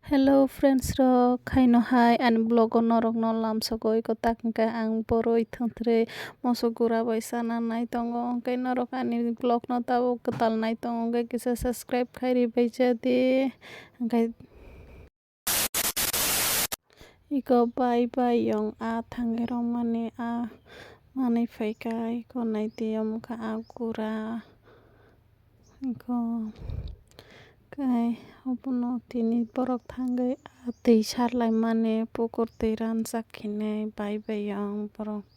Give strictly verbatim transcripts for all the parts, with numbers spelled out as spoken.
Hello friends rok, khaino hai ani vlog o norok no lamsogwi kwtak hwnkhe ang borwi thwngtwrwi moso gura bai chana nai tongo, hwnkhe norok ani vlog no tabuk kwtal nai tongo, hwnkhe kisa subscribe khai ri bai ja di, hwnkhe iko bai bai yong a thangwi rwmani a manwi phaikha, iko nai di omo kha a gura. Iko kai obono tini borok thangwi ah twi sarlaimani pukur twi ranjak hinwi bai bai yong borok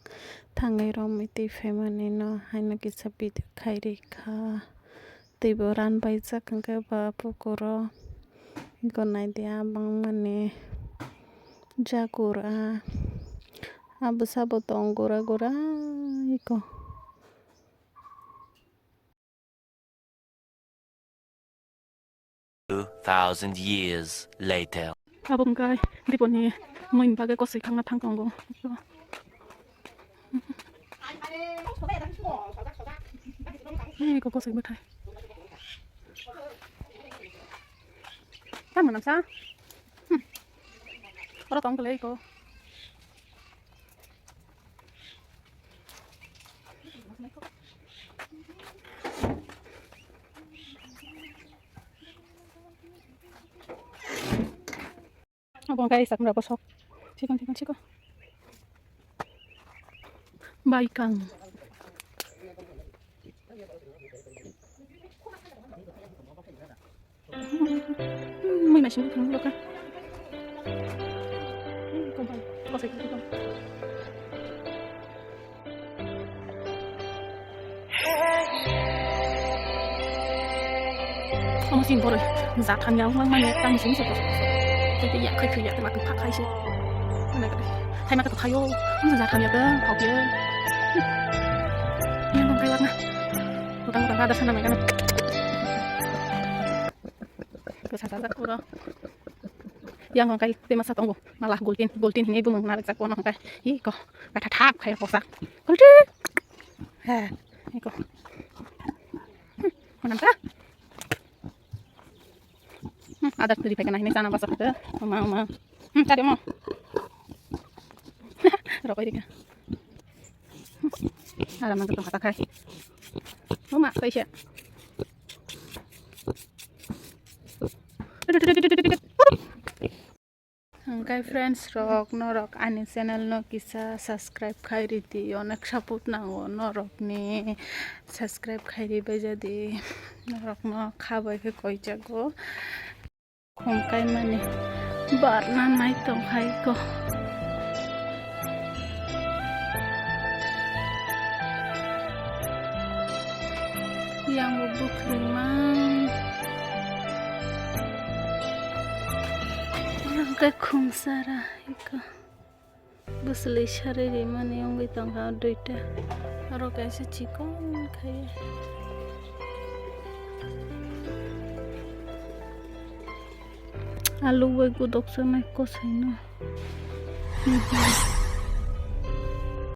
thangwi romwi twi phaimani no haino kisa video khai rikha twibo ran baijak hwnkhe ba pukuro iko naidi ah bangmani jakur ah ah bwsabo tong gura gura iko. Two thousand years later. Abo wngkha Diponi mui bagwi kosoi khangna thang tongo. Eko kosoi bwthai. Tamo nangsa? Hmm. Oro tong kle eko. Abo wngkha sakmra bosok. Chikon chikon chikon. Baikang. Mui masih bukan bukan. Omo sini borok jat hamya wngmani tang sini se borok. Kete yak khai khai yak ma tu phak khai se. Mana kete khai ma kete khayo. Omo jat hamya ta phak ya. Yang bang khai wak na. Utang utang ada sana mai kana. Ko sa sa sa ko. Yang hongkai te masa tongo. Malah gultin, gultin hini bumung narik sak kono hongkai. Iko, kata thap khai kosa. Gultin. He, iko. Hmm, manam ta? Hmm, ada turi pakai nah ini sana pasok tu. Mama, mama. Hmm, tadi mau. Rokoi dika. Ada mantu kata khai. Mama, paisa. Hwnkhe friends rok, norok ani channel no kisa subscribe khai ridi, onek support nango norokni, subscribe khai ri bai jadi, norokno kha bai khe koijago. Khum kaimani barna nai tong hai ko. Yang bo bwkhwrwimang. Yang khe khumsara iko. Bwswlwi sarwi rimani wngwi tongkha o duita. Oro kaisa chikon khai. Alu bai godok sanai kosaino.